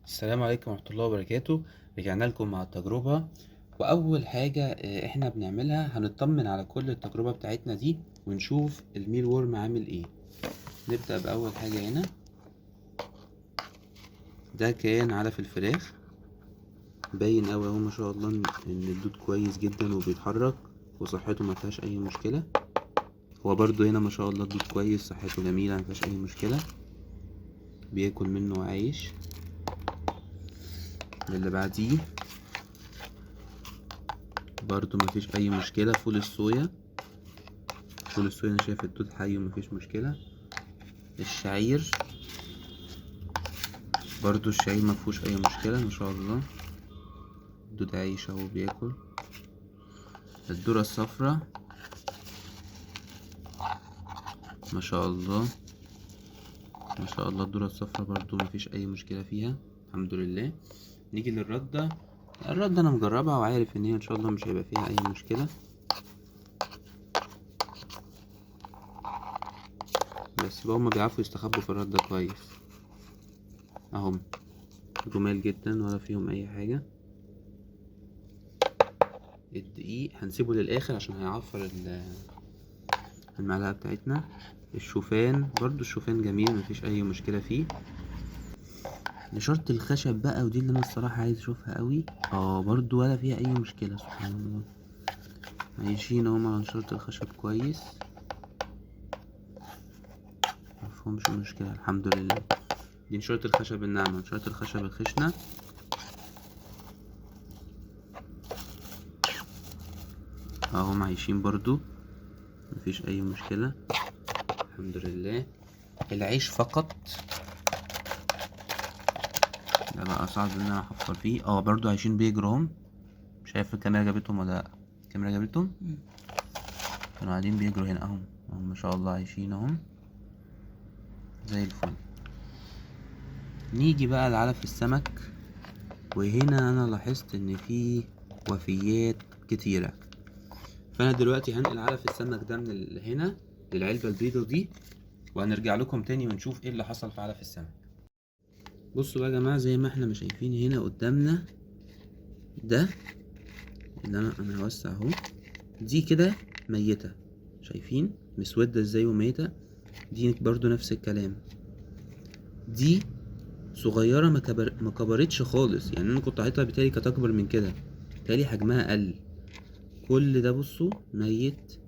السلام عليكم ورحمة الله وبركاته. رجعنا لكم مع التجربة، وأول حاجة احنا بنعملها هنطمن على كل التجربة بتاعتنا دي ونشوف ال mealworm عامل ايه. نبدأ بأول حاجة هنا، ده كان علف الفراخ، باين اوي اهو ما شاء الله ان الدود كويس جدا وبيتحرك وصحته ما فيهاش اي مشكلة. هو برضو هنا ما شاء الله الدود كويس، صحته جميلة ما فيهاش اي مشكلة، بياكل منه وعايش. اللي بعديه برضو ما فيش اي مشكلة، فول الصويا، فول الصويا انا شايف الدود حي وما فيش مشكلة. الشعير برضو الشعير ما فيهوش اي مشكلة ما شاء الله، الدود عايش اهو بياكل. الذرة الصفراء ما شاء الله ما شاء الله، الذرة الصفراء برضو ما فيش اي مشكلة فيها الحمد لله. نيجي للردة، الردة انا مجربها وعارف ان هي ان شاء الله مش هيبقى فيها اي مشكلة، بس بقى هما بيعرفوا يستخبوا في الردة كويس اهم، جمال جدا ولا فيهم اي حاجة. الدقيق هنسيبه للاخر عشان هيعفر المعلقة بتاعتنا. الشوفان برضو الشوفان جميل مفيش اي مشكلة فيه. نشارة الخشب بقى، ودي اللي انا الصراحة عايز اشوفها قوي، برضو ولا فيها اي مشكلة سبحان الله، عايشين اهو مع نشارة الخشب كويس، مفيهومش مشكلة الحمد لله. دي نشارة الخشب الناعمة، نشارة الخشب الخشنة اهم عايشين برضو مفيش اي مشكلة الحمد لله. العيش فقط ده بقى صعب ان انا احفر فيه، برضو عايشين بيجروا اهم، مش عارف الكاميرا جابتهم ولا لا. الكاميرا جابتهم؟ كانوا قاعدين بيجروا هنا اهم، ما شاء الله عايشين اهم زي الفل. نيجي بقى لعلف السمك، وهنا انا لاحظت ان في وفيات كتيرة، فانا دلوقتي هنقل علف السمك ده من هنا للعلبة البيضة دي، وهنرجع لكم تاني ونشوف ايه اللي حصل في علف السمك. بصوا بقى يا جماعة، زي ما احنا ما شايفين هنا قدامنا ده اللي انا هوسع اهو، دي كده ميتة، شايفين مسودة ازاي وميتة. دي برضو نفس الكلام، دي صغيرة ما كبرتش خالص، يعني انا كنت حاططها بالتالي كانت اكبر من كده، بالتالي حجمها قل. كل ده بصوا ميت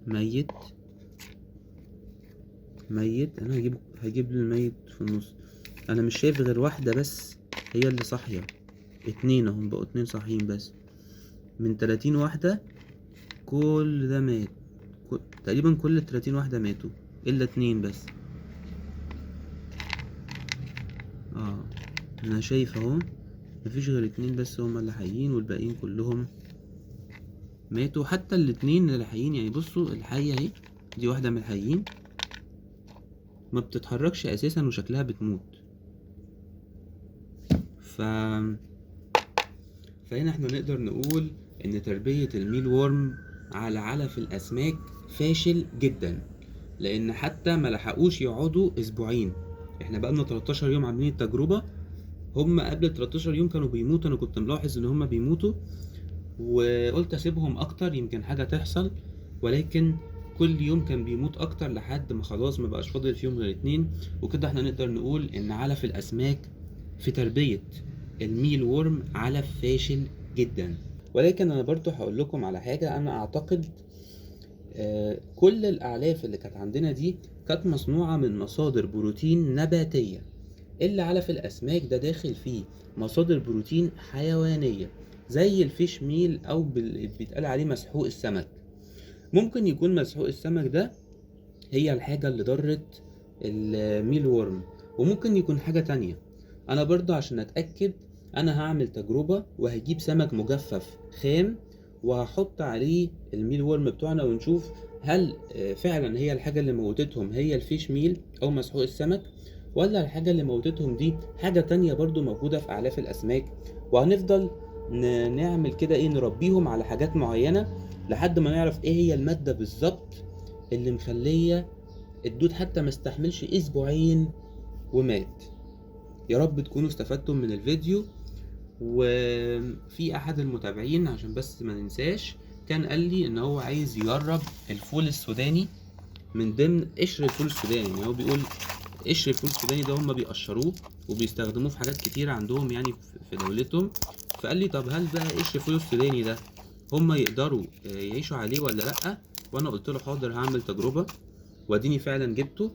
ميت ميت. انا هجيب الميت في النص، انا مش شايف غير واحدة بس هي اللي صاحية، اتنين اهم بقوا اتنين صاحيين بس من 30 واحدة، كل ده مات، تقريبا كل التلاتين واحدة ماتوا الا اتنين بس. انا شايف اهو مفيش غير اتنين بس هما اللي حيين، والباقيين كلهم ماتوا، حتى الاتنين اللي حيين. يعني بصوا الحية اهي، دي واحدة من الحيين ما بتتحركش اساسا وشكلها بتموت. فهنا احنا نقدر نقول ان تربية الميل وورم على علف الاسماك فاشل جدا، لان حتى ما لحقوش يقعدوا اسبوعين. احنا بقالنا 13 يوم عاملين التجربة، هم قبل 13 يوم كانوا بيموتوا، انا كنت ملاحظ ان هم بيموتوا وقلت اسيبهم اكتر يمكن حاجة تحصل، ولكن كل يوم كان بيموت اكتر لحد ما خلاص ما بقاش فاضل فيهم غير اتنين. وكده احنا نقدر نقول ان علف الاسماك في تربية الميل وورم علف فاشل جدا. ولكن انا برضو هقول لكم على حاجة، انا اعتقد، كل الاعلاف اللي كانت عندنا دي كانت مصنوعة من مصادر بروتين نباتية، اللي علف الاسماك ده داخل فيه مصادر بروتين حيوانية زي الفيش ميل او بيتقال عليه مسحوق السمك. ممكن يكون مسحوق السمك ده هي الحاجة اللي ضرت الميل وورم، وممكن يكون حاجة تانية. انا برضو عشان اتأكد انا هعمل تجربة وهجيب سمك مجفف خام وهحط عليه الميل وورم بتوعنا، ونشوف هل فعلا هي الحاجة اللي موتتهم هي الفيش ميل او مسحوق السمك، ولا الحاجة اللي موتتهم دي حاجة تانية برضو موجودة في اعلاف الاسماك. وهنفضل نعمل كده ايه، نربيهم على حاجات معينة لحد ما نعرف ايه هي المادة بالظبط اللي مخلية الدود حتى ما استحملش اسبوعين ومات. يا رب تكونوا استفدتم من الفيديو. وفي احد المتابعين عشان بس ما ننساش كان قال لي ان هو عايز يجرب الفول السوداني من ضمن قشر الفول السوداني. يعني هو بيقول قشر الفول السوداني ده هم بيقشروه وبيستخدموه في حاجات كتير عندهم يعني في دولتهم. فقال لي طب هل بقى قشر الفول السوداني ده هم يقدروا يعيشوا عليه ولا لأ؟ وانا قلت له حاضر هعمل تجربة، واديني فعلا جبته.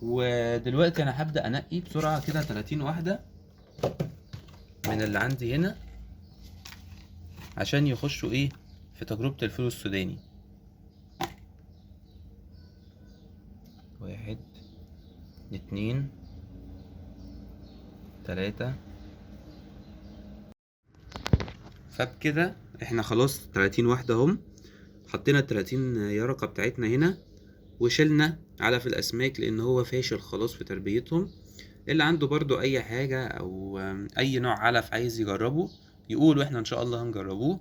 ودلوقتي انا هبدأ انقي بسرعة كده 30 واحدة من اللي عندي هنا عشان يخشوا ايه في تجربة الفول السوداني. 1 2 3. فبكده احنا خلاص 30 واحدة هم، حطينا التلاتين يرقة بتاعتنا هنا وشلنا علف الأسماك لأن هو فاشل خلاص في تربيتهم. اللي عنده برضو أي حاجة أو أي نوع علف عايز يجربه يقول، وإحنا إن شاء الله هنجربوه.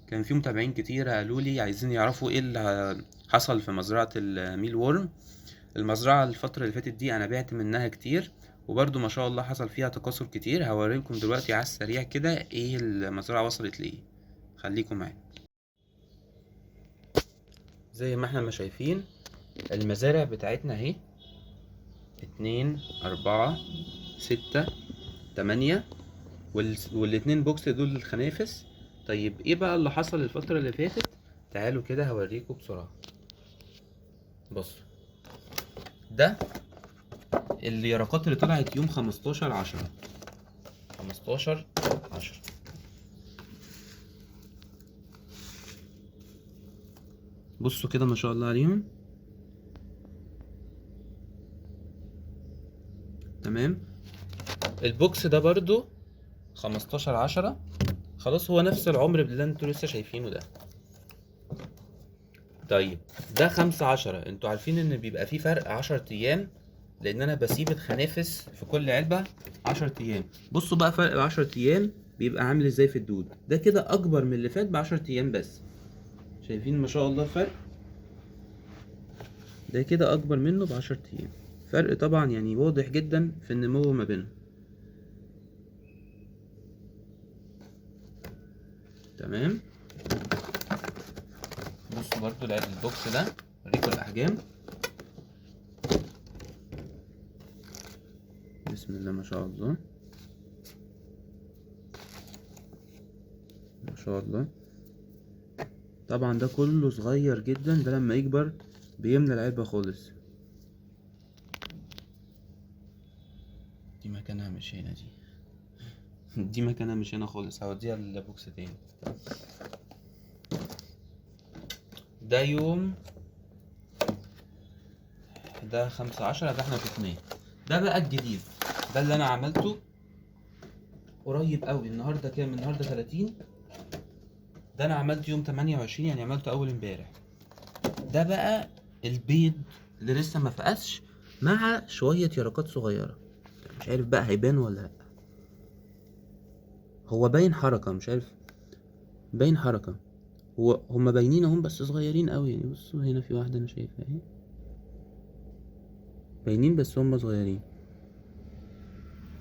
كان في متابعين كتير قالوا لي عايزين يعرفوا إيه اللي حصل في مزرعة ال mealworm. المزرعة الفترة اللي فاتت دي أنا بعت منها كتير، وبرضو ما شاء الله حصل فيها تكاثر كتير. هوريلكم دلوقتي على السريع كده إيه المزرعة وصلت لإيه، خليكم معايا. زي ما احنا ما شايفين المزارع بتاعتنا اهي، 2 4 6 8، والاتنين box دول للخنافس. طيب ايه بقى اللي حصل الفترة اللي فاتت؟ تعالوا كده هوريكم بسرعة. بصوا ده اليرقات اللي طلعت يوم 15/10، 15/10. بصوا كده ما شاء الله عليهم. تمام. ال box ده برضو 15/10، خلاص هو نفس العمر اللي انتوا لسه شايفينه ده. طيب ده 5/10. انتوا عارفين ان بيبقى فيه فرق 10 ايام، لان انا بسيب الخنافس في كل علبة 10 ايام. بصوا بقى فرق ال10 ايام بيبقى عامل ازاي في الدود. ده كده اكبر من اللي فات ب10 ايام بس. شايفين ما شاء الله الفرق؟ ده كده اكبر منه ب10 ايام، فرق طبعا يعني واضح جدا في النمو ما بينهم. تمام. بصوا برضو ال box ده اوريكم الاحجام. بسم الله ما شاء الله، ما شاء الله. طبعا ده كله صغير جدا، ده لما يكبر بيملى العلبة خالص. دي مكانها مش هنا، دي مكانها مش هنا خالص، هوديها لل box تاني. ده يوم ده 5/10، ده احنا شفناه. ده بقى الجديد، ده اللي انا عملته قريب قوي. النهارده كام؟ النهارده 30. ده انا عملته يوم 28، يعني عملته اول امبارح. ده بقى البيض اللي لسه ما فقسش مع شوية يرقات صغيرة، مش عارف بقى هيبان ولا لا. هو باين حركة، مش عارف باين حركة، هو هما باينين اهم بس صغيرين قوي يعني. بصوا هنا في واحدة انا شايفها اهي، باينين بس هما صغيرين،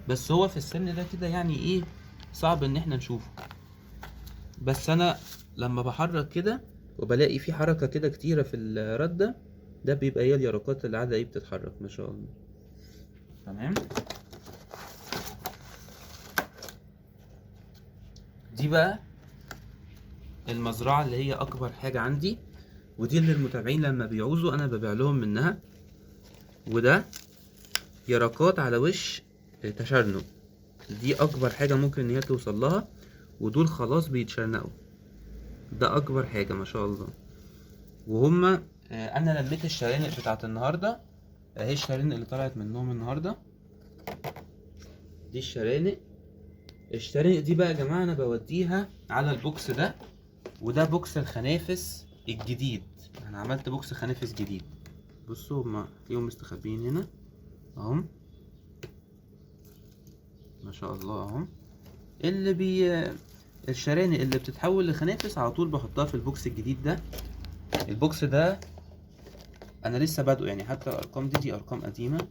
بس هو في السن ده كده يعني ايه صعب ان احنا نشوفه. بس انا لما بحرك كده وبلاقي في حركة كده كتيرة في الردة، ده بيبقى هي اليرقات اللي قاعدة ايه بتتحرك ما شاء الله. تمام. دي بقى المزرعة اللي هي أكبر حاجة عندي، ودي اللي المتابعين لما بيعوزوا أنا ببيع لهم منها. وده يرقات على وش تشرنق، دي أكبر حاجة ممكن إن هي توصل لها، ودول خلاص بيتشرنقوا. ده أكبر حاجة ما شاء الله. وهما أنا لميت الشرانق بتاعت النهاردة، أهي الشرانق اللي طلعت منهم النهاردة، دي الشرانق. الشرانق دي بقى يا جماعة أنا بوديها على ال box ده، وده box الخنافس الجديد. أنا عملت box خنافس جديد. بصوا هما تلاقيهم مستخبيين هنا اهم ما شاء الله اهم. اللي الشرانق اللي بتتحول لخنافس على طول بحطها في ال box الجديد ده. ال box ده انا لسه بادئه يعني، حتى الارقام دي ارقام قديمة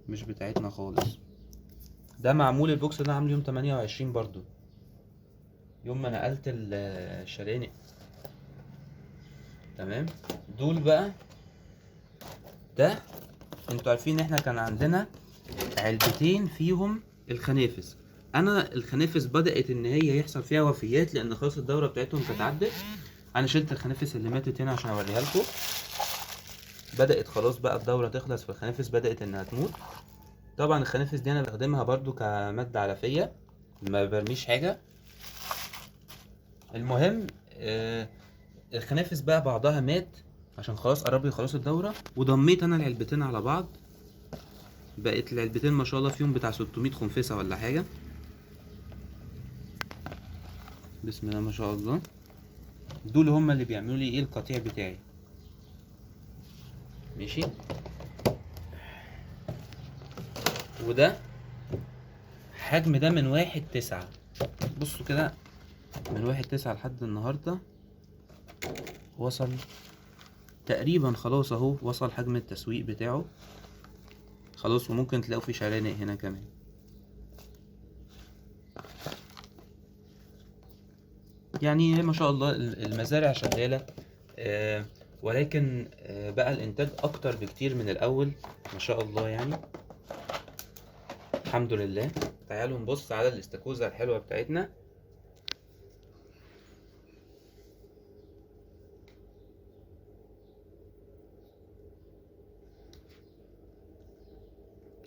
مش بتاعتنا خالص. ده معمول ال box ده عامل يوم 28 برضو، يوم ما نقلت الشرانق. تمام. دول بقى ده انتوا عارفين ان احنا كان عندنا علبتين فيهم الخنافس. انا الخنافس بدأت ان هي يحصل فيها وفيات لان خلاص الدورة بتاعتهم كانت عدت. انا شلت الخنافس اللي ماتت هنا عشان اوريها لكم. بدأت خلاص بقى الدورة تخلص، فالخنافس بدأت انها تموت. طبعا الخنافس دي انا بستخدمها برضو كمادة علفية، ما برميش حاجة. المهم الخنافس بقى بعضها مات عشان خلاص قربوا يخلصوا الدورة، وضميت انا العلبتين على بعض. بقت العلبتين ما شاء الله فيهم بتاع 600 خنفسة ولا حاجة، بسم الله ما شاء الله. دول هم اللي بيعملوا لي ايه القطيع بتاعي. ماشي. وده حجم ده من 1.9، بصوا كده من 1.9 لحد النهاردة وصل تقريبا خلاص اهو، وصل حجم التسويق بتاعه خلاص. وممكن تلاقوا في شرانق هنا كمان. يعني ما شاء الله المزارع شغالة، ولكن بقى الانتاج اكتر بكتير من الاول ما شاء الله، يعني الحمد لله. تعالوا نبص على الاستاكوزا الحلوة بتاعتنا.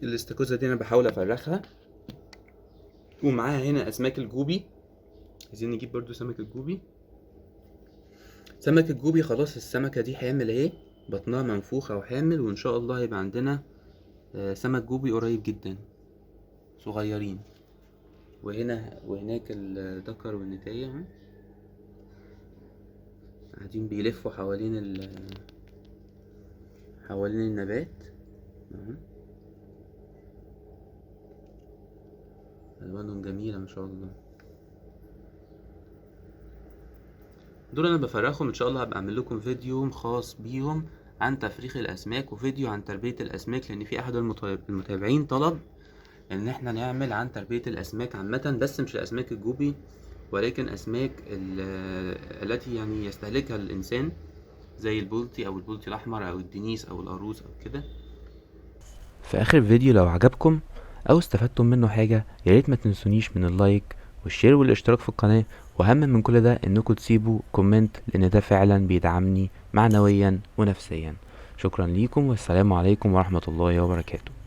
الاستاكوزا دي انا بحاول افرخها، ومعاها هنا اسماك الجوبي. عايزين نجيب برضو سمك الجوبي. سمك الجوبي خلاص السمكة دي حامل اهي، بطنها منفوخة وحامل، وان شاء الله هيبقى عندنا سمك جوبي قريب جدا، صغيرين. وهناك الذكر والنتاية اهو قاعدين بيلفوا حوالين النبات اهو. الوانهم جميلة ما شاء الله. دول انا بفرخهم ان شاء الله، هبقى اعمل لكم فيديو خاص بيهم عن تفريخ الاسماك، وفيديو عن تربية الاسماك، لان في احد المتابعين طلب ان احنا نعمل عن تربية الاسماك عامة، بس مش الاسماك الجوبي، ولكن اسماك التي يستهلكها الانسان، زي البلطي او البلطي الاحمر او الدنيس او القاروص او كده. في اخر فيديو لو عجبكم او استفدتم منه حاجة، يا ريت ما تنسونيش من ال like وال share والاشتراك في القناة، واهم من كل ده انكم تسيبوا comment، لان ده فعلا بيدعمني معنويا ونفسيا. شكرا ليكم، والسلام عليكم ورحمة الله وبركاته.